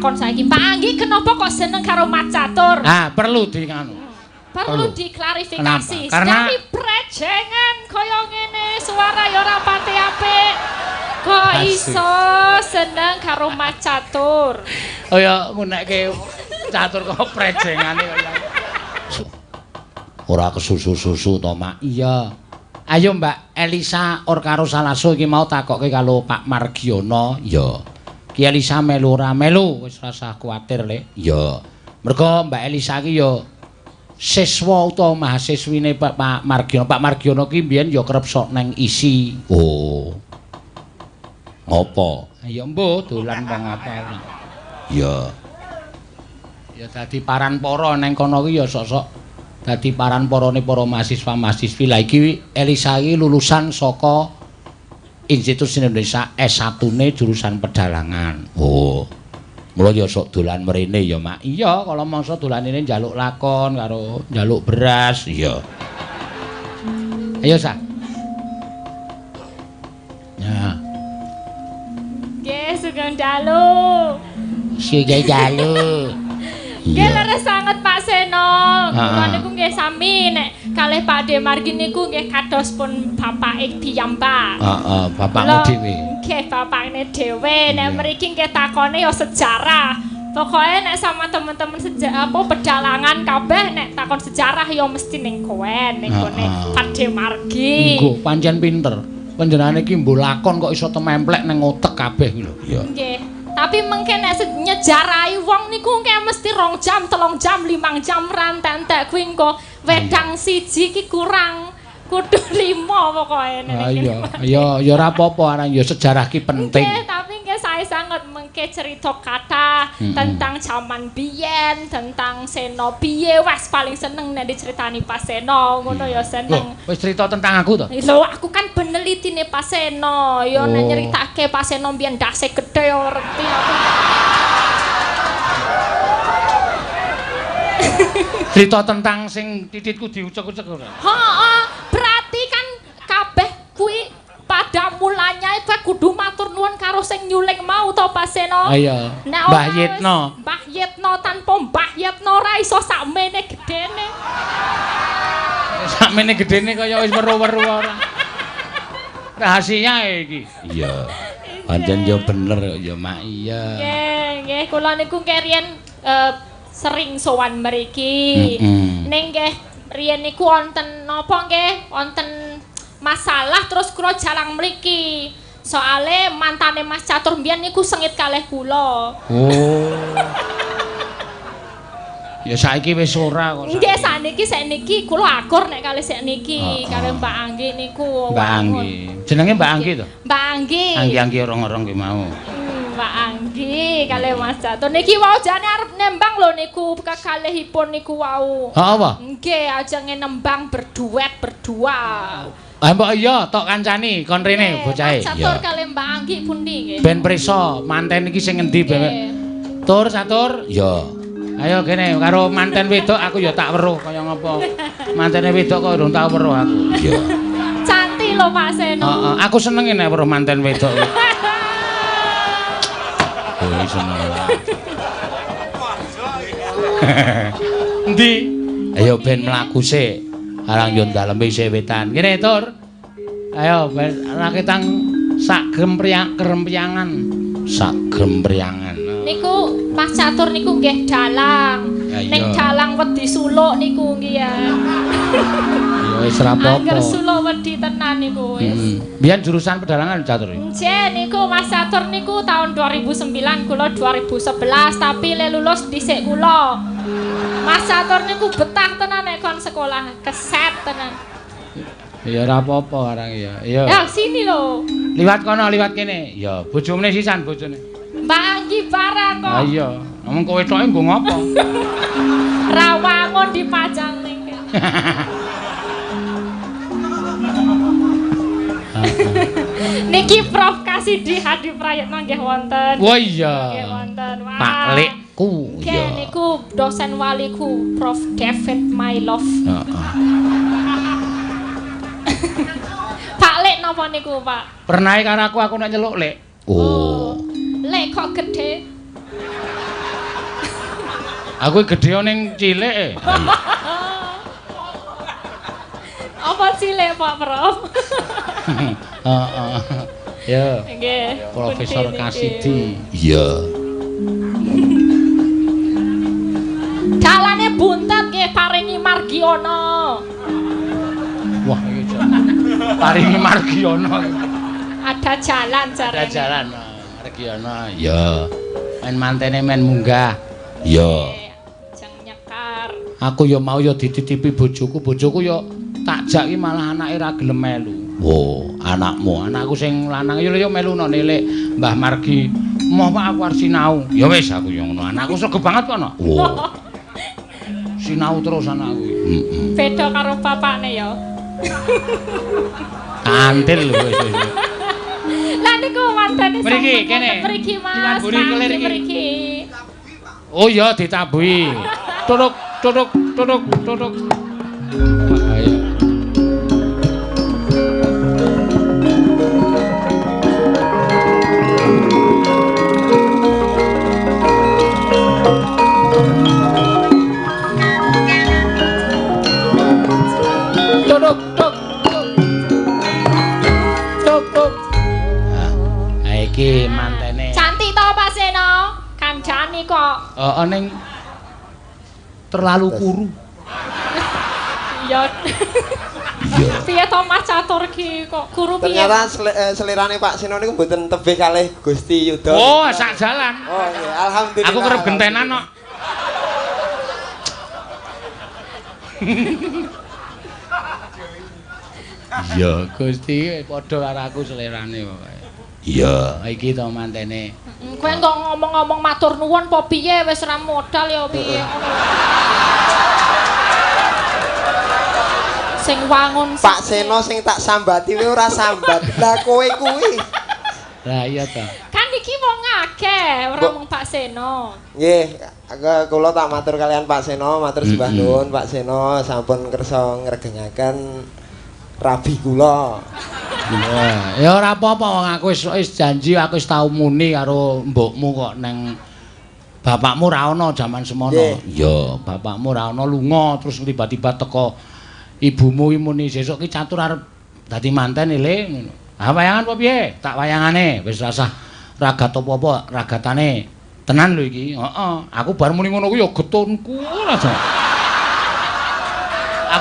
takon saiki, Pak Anggi kenapa kok seneng karo Mas Catur? Ah, perlu di nganu. Perlu diklarifikasi. Kenapa? Karena dari prejengan kaya ngene, suara ya ora pati apik. Kok iso seneng karo Mas Catur? Oh ya ngunekke catur kok prejengane kaya. Ora kesusu-susu to, Mak. Iya. Ayo Mbak Elisa or karo Salaso iki mau takokke karo Pak Margiono. Iya. Ki Elisa melu ora melu wis rasah kuwatir, Lek. Iya. Mergo Mbak Elisa ki ya siswa utawa mahasiswine Pak Margiono. Pak Margiono ki mbiyen ya kerep sok neng isi. Oh. Ngopo? Ya mbuh dolan wong apa. Iya. Ya dadi paran para neng kono ki ya sok-sok dadi paran parane para mahasiswa-mahasiswi. Lah iki Elisa iki lulusan saka Institut Seni Indonesia S1-ne jurusan pedalangan. Oh. Mula ya sok dolan mrene ya, Mak. Iya, kala mangsa dolan rene njaluk lakon karo njaluk beras. Iya. Ayo, Sa. Ya. Nggih, sugeng dalu. Sugeng dalu. Nggih leres sanget Pak Seno. Kula niku nggih sami nek kalih Pak De Margi niku nggih kados pun bapake piyambak. Heeh, bapakmu dhewe. Nggih, bapakne dhewe. Nek mriki nggih takone ya sejarah. Pokoke nek sama temen-temen sejarah apa pedalangan kabeh nek takon sejarah ya mesti ning kowen, ning gone Pak De Margi. Nggo pancen pinter. Panjenengane iki mbuh lakon kok iso tememplek ning otek kabeh kuwi lho. Iya. Nggih. Tapi mengke nek nyejarahi wong niku engke mesti 2 jam, 3 jam, 5 jam rantek-entek kuwi engko wedang siji ki kurang kudu 5 pokoke nek iki. Iya, ya ora apa-apa arang ya sejarah ki penting. Nggih, tapi nggih sae sanget mengke cerita kathah tentang jaman biyen, tentang Seno piye wes paling seneng nek diceritani Pak Seno ngono ya seneng. Wis cerita tentang aku to? Lho, aku kan penelitine Pak Seno. Ya nek nyeritake Pak Seno biyen ndase gedhe ya ngerti aku. Cerita tentang sing tititku diucek-ucek ora? Heeh, berarti kan kabeh kuwi pada mulanya kowe kudu matur nuwun karo sing nyuling mau to Pak Seno. Iya. Mbah Yitno. Mbah Yitno tanpa Mbah Yitno ora iso sakmene gedene. Sakmene gedene kaya wis weru-weru ora. Rahasia iki. Iya. Pancen yo bener ya Mak. Iya. Nggih, nggih kula niku riyen sering sowan mriki. Ning nggih riyen niku wonten napa nggih? Wonten masalah terus kula jalan mriki. Soale mantane Mas Catur mbiyen niku sengit kalih kula. Oh. Ya saiki wis ora kok. Nggih sakniki sakniki kula akur nek kalih sakniki kalih Mbak Anggi niku. Mbak Anggi. Jenenge Mbak Anggi to? Mbak Anggi. Anggi-anggi orong-orong ki mau. Mbak Anggi kalih Mas Catur niki wau jane arep nembang lho niku kekalihipun niku wau. Ha apa? Nggih ajenge nembang berduet berdua. Ah mbok iya tok kancani kon rene bocahe. Mas Catur kalih Mbak Anggi pundi nggih. Ben prisa manten iki sing ngendi ben. Tur Catur? Iya. Ayo kene karo manten wedok aku ya tak weruh kaya ngopo. Mantene wedok kok urung tau weruh aku. Iya. Cantik lho Pak Seno. Heeh, aku seneng nek weruh manten wedok. Oh, seneng. Endi? Ayo ben mlaku sik. Arang yo daleme isih wetan. Kene Tur. Ayo ben raketang sak gempryak krempyangan. Sak gempryangan. Niku Mas Catur niku nggih dalang. Ning dalang wedi suluk niku nggih ya. Ya wis ora apa-apa. Angger suluk wedi tenan niku wis. Biyen jurusan pedalangan Catur. Nggih niku Mas Catur niku tahun 2009 kula 2011 tapi le lulus dhisik kula. Mas Catur niku betah tenan nek kon sekolah, keset tenan. Ya ora apa-apa arang ya. Iya. Ya sini lho. Liwat kono, liwat kene. Ya bojone sisan bojone. Mbak Anggi barang kok. Ha iya, ngomong kowe toke nggo ngopo? Rawangun dipajang ning kene. Niki Prof Kasidi Hadi Prayitno nggih wonten. Wah iya. Nggih wonten. Wah. Pak Lekku. Nggih niku dosen waliku Prof David My Love. Heeh. Pak Lek napa niku, Pak? Pernah karo aku nek nyeluk Lek. Oh. Lek kok gede. Aku gedhe ning cilik. Apa cilik Pak Prof? Heeh. Ya. Nggih. Profesor Kasidi. Iya. Dalane buntet nggih paringi Margiono. Wah, iki paringi Margiono. Ada jalan jarene. Ada jalan Margiono. Ya. Men mantene men munggah. Ya. Jeng nyekar. Aku ya mau ya dititipi bojoku, bojoku ya tak jak iki malah anake ra gelem melu. Oh, anakmu, anakku sing lanang ya ya melu no nilik Mbah Margi. Moh Pak aku arep sinau. Ya wis aku ya ngono. Anakku sregep banget kok no. Oh. Sinau terus anakku. Heeh. Beda karo bapakne ya. Antil lho wis. Lah niku mantene mriki kene. Mriki Mas. Mriki. Oh iya ditabuhi. Tutuk tutuk tutuk tutuk. Ayo. Tutuk tuk tuk. Tuk tuk. Ha iki mantene. Cantik to Pak Seno? Kancane kok. Heeh ning terlalu kuru. Iya. Piye to Mas Catur ki kok kuru piye? Ternyata selerane Pak Seno niku mboten tebih kalih Gusti Yuda. Oh, sak jalan. Oh nggih, alhamdulillah. Aku kerep gentenan kok. Iya, Gusti padha karo aku selerane pokoke. Iya, iki to mantene. Kowe kok ngomong-ngomong matur nuwun apa piye wis ora modal ya piye ngono. Sing wangun Pak Seno sing tak sambati kuwi ora sambat. Lah kowe kuwi. Lah iya ta. Kan iki wong akeh, ora mung Pak Seno. Nggih, kula tak matur kalian Pak Seno, matur sembah nuwun Pak Seno sampun kersa ngregengaken rabi kula. Ya ora apa-apa wong aku wis janji aku wis tau muni karo mbokmu kok neng bapakmu ra ono jaman semono. Iya, bapakmu ra ono lunga terus tiba-tiba teko ibumu ki muni sesuk ki Catur arep dadi manten ele ngono. Ah wayangan apa piye? Tak wayangane wis rasah ragat apa-apa ragatane. Tenan lho iki. Heeh, aku bar muni ngono kuwi ya getunku aja.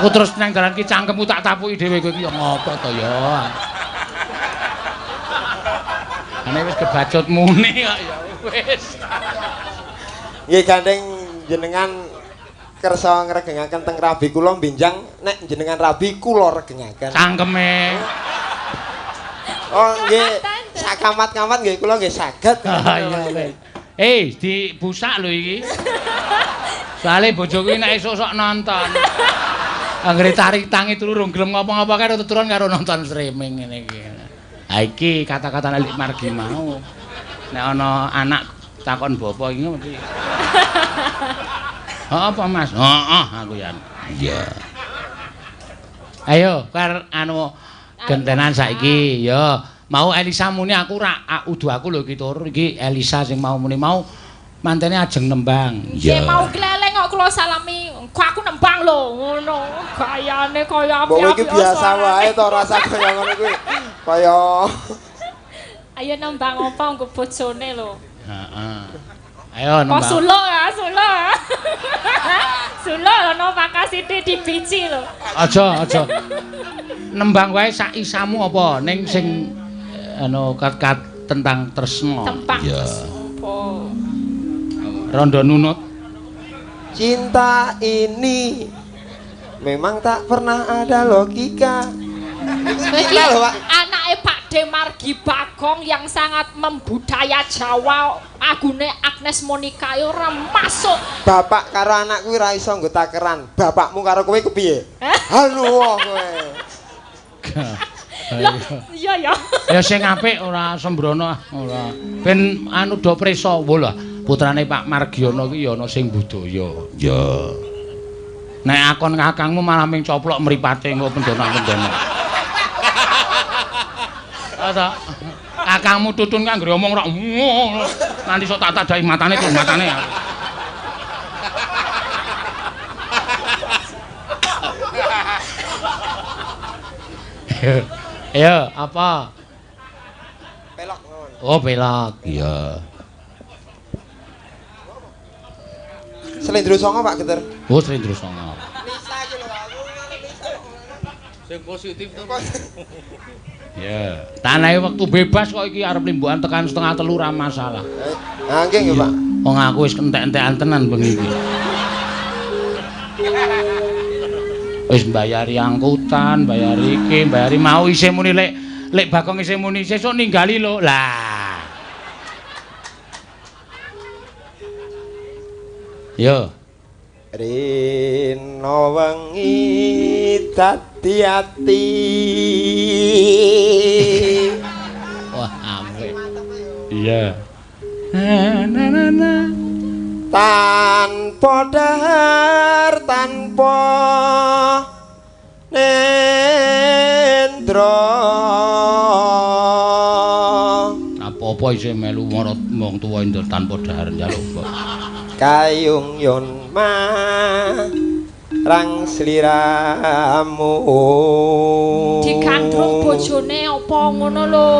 Aku terus nang dalan ki cangkemmu tak tapuki dhewe kowe iki ya ngopo to ya. Ane wis kebacut muni kok ya wis. Nggih gandeng jenengan kersa ngregengaken teng rabi kula benjang nek jenengan rabi kula regengaken. Cangkeme. Oh nggih, sak kamat-kamat nggih kula nggih saged. Iya wis. Eh, dibusak lho iki. Soale bojoku nek esuk sok nonton. Anggere tarik tangi turu rung gelem ngopo-ngopo kae tuturan karo nonton streaming ngene iki. Ha iki kata-katane Lik Margi mau. Nek ana anak takon bapak iki mesti. Heeh apa Mas? Heeh aku ya. Iya. Ayo kar anu gentenan saiki ya. Mau Elisa muni aku ra udu aku lho iki tur iki Elisa sing mau muni mau mantene ajeng nembang. Iya. Mau gleleng kok kula salami. Kok aku nembang lho ngono. Gayane kaya api-api. Mbok iki biasa wae to rasa kaya ngono kuwi. Kaya ayo nembang apa nggo bojone lho. Heeh. Ayo nembang. Kok suluk ya, suluk. Suluk ono pakasite dibiji lho. Aja, aja. Nembang wae sak isamu apa ning sing anu kat tentang tresna. Tentang tresna. Rondo nunut. Cinta ini memang tak pernah ada logika. Iki anake Pak De Margi Bagong yang sangat membudaya Jawa, agune Agnes Monica ya ora masuk. Bapak karo anak kuwi ora iso nggo takeran. Bapakmu karo kowe kepiye? Halo kowe. Loh, iya ya. Ya sing apik ora sembrono ora. Ben anu do prisa lho. Putrane Pak Margiono ki ya ana sing budaya. Ya. Nek akon kakangmu malah ming coplok mripate engko pendonang-pendono. Ata kakangmu tutun kang anggere omong ora nanti sok tak tadai matane tuh matane. Ayo. Ayo, apa? Pelok mawon. Oh, pelok. Iya. Slendro Songo Pak Geter. Oh, Slendro Songo. Nisa iki lho aku Nisa. Sing positif to. Ya, tanahe wektu bebas kok iki arep limbukan tekan 2:30 ora masalah. Ha nggih nggih, Pak. Wong aku wis entek-entekan tenan bengi iki. Wis mbayari angkutan, mbayari iki, mbayari mau isih muni lek lek Bagong isih muni sesuk ninggali lho. Lah. Yo. Rino wengi dadi ati. Wah, apik. Iya. Na na na. Tanpa dahar, tanpa nendra. Apa-apa isih melu marot wong tuwa endur tanpa dahar njaluk kok. Kayung yun marang sliramu. Digandrung bojone apa ngono lho.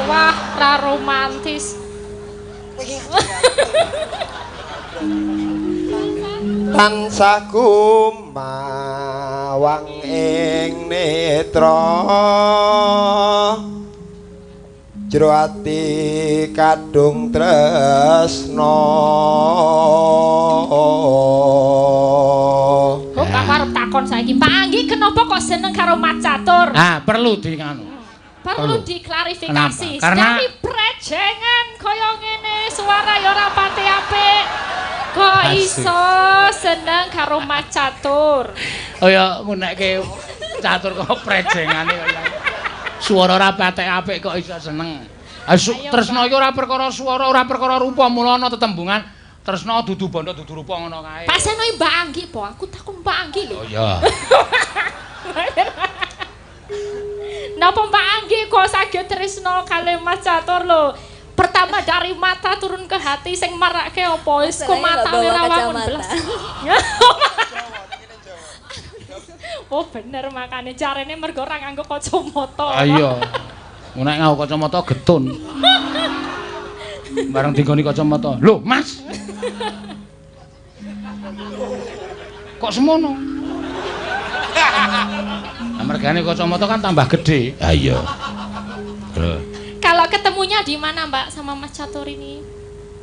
Wah, ra romantis. Tansah gumawang ing netra. Jero ati kadung tresna. Oh, Pak arep takon saiki. Pak Anggi kenapa kok seneng karo Mas Catur? Ah, perlu di nganu. Perlu diklarifikasi. Karena dari prejengan kaya ngene, suara ya ora pati apik. Kok iso seneng karo Mas Catur? Oh ya ngunekke catur kok prejengane kaya. Suara ora patek apik kok iso seneng. Tresna iki ora perkara suara, ora perkara rupa, mula ana tetembungan tresna dudu bondo dudu rupa ngono kae. Pak Seno Mbak Anggi po, aku takon Mbak Anggi lho. Oh iya. Napa Mbak Anggi kok saged tresna kali Mas Catur lho? Pertama dari mata turun ke hati sing marake apa? Wis kok matane ra wangun belas. Oh bener makane carane mergo ora nganggo kacamata. Ah iya. Nek nganggo kacamata getun. Bareng dinggoni kacamata. Lho, Mas. Kok semono? Lah mergane kacamata kan tambah gede. Ah iya. Lho. Kalau ketemunya di mana, Mbak, sama Mas Catur ini?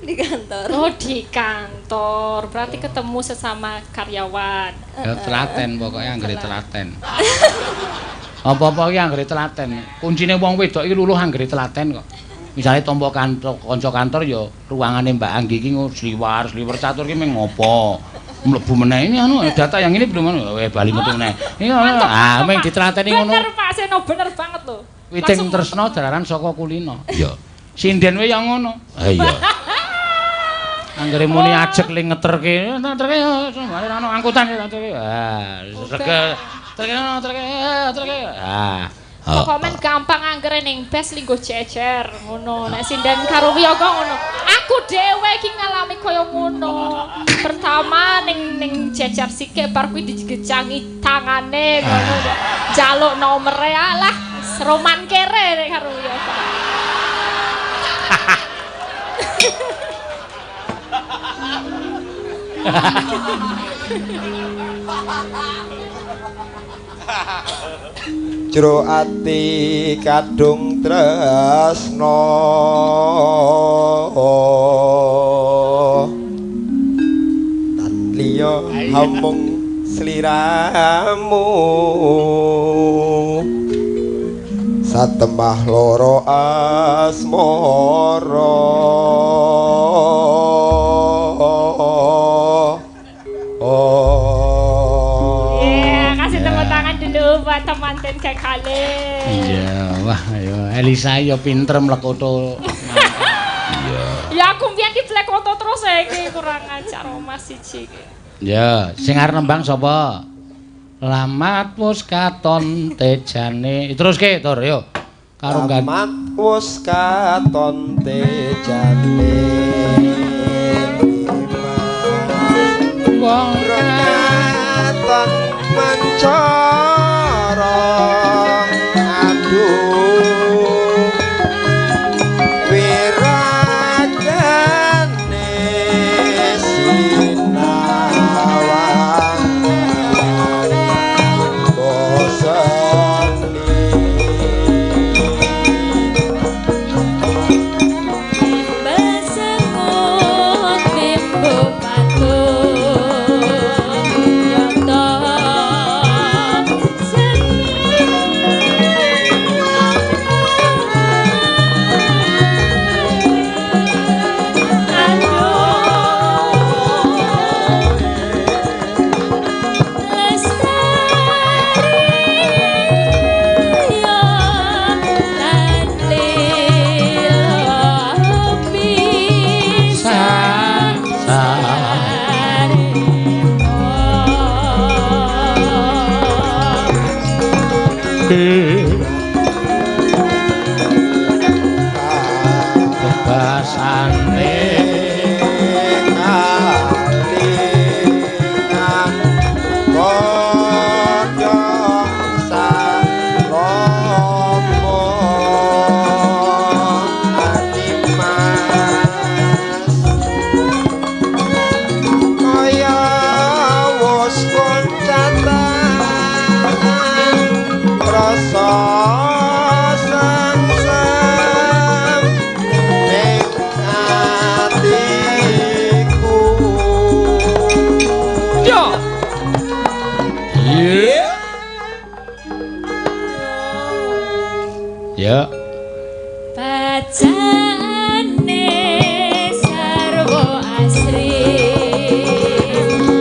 Di kantor. Oh, di kantor. Berarti ketemu sesama karyawan. Ya telaten pokoknya anggere telaten. Apa-apa iki anggere telaten. Kuncine wong wedok iki luluh anggere telaten kok. Misale tampa kantor kanca kantor ya ruangane Mbak Anggi iki sliwar-sliwer Catur iki mung ngopo. Mlebu meneh ini anu data yang ini belum anu bali metu meneh. Iki ah mung ditelateni ngono. Bener Pak Seno, bener banget lho. Witing tresna jalaran saka kulino. Iya. Sinden wae ya ngono. Ha iya. Anggere muni ajeg ling ngeterke, ngeterke mari ana angkutan ngeterke. Ah, terke terke terke. Ah. Pokoke gampang anggere ning bes linggo jejer ngono. Nek sinden karo wiyaga ngono. Aku dhewe iki ngalami kaya ngono. Pertama ning ning jejer sike bar kuwi dijejangi tangane ngono. Jaluk nomere alah roman kere nek karo wiyaga. Jero ati kadung tresna tan liya hamung sliramu satemah loro asmara. Oh. Yeah, kasih tepuk tangan dulu buat temanten kekale. Iya, wah ayo Elisa ya pinter mlekoto. Iya. Ya aku mbiyen diplekoto terus iki kurang ajar Mas siji iki. Ya, sing arep nembang sapa? Lamat wus katon tejane. Teruske, Tur, yo. Karo Lamat wus katon tejane. Wong katon mencara Ya. Bacane sarwa asri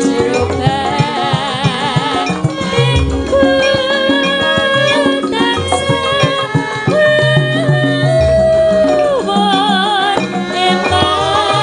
jero batinku tansah won eman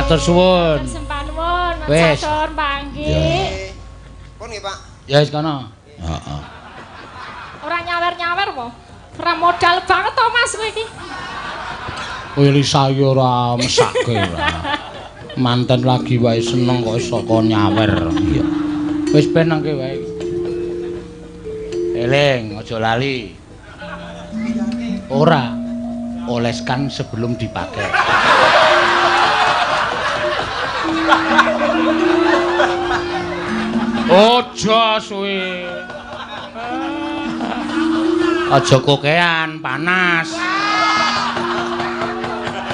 Matur suwun. Sembah nuwun, Mas Wis. Satur Panggi. Pun nggih, Pak. Ya wis kono. Heeh. Ora nyawer-nyawer po. Ora modal banget to Mas kowe iki. Kowe Lisa iki ora mesake ora. Manten lagi wae seneng kok iso kon nyawer. Iya. Wis ben nangke wae. Eling, aja lali. Ora. Oleskan sebelum dipakai. Aja suwe. Aja kokean, panas.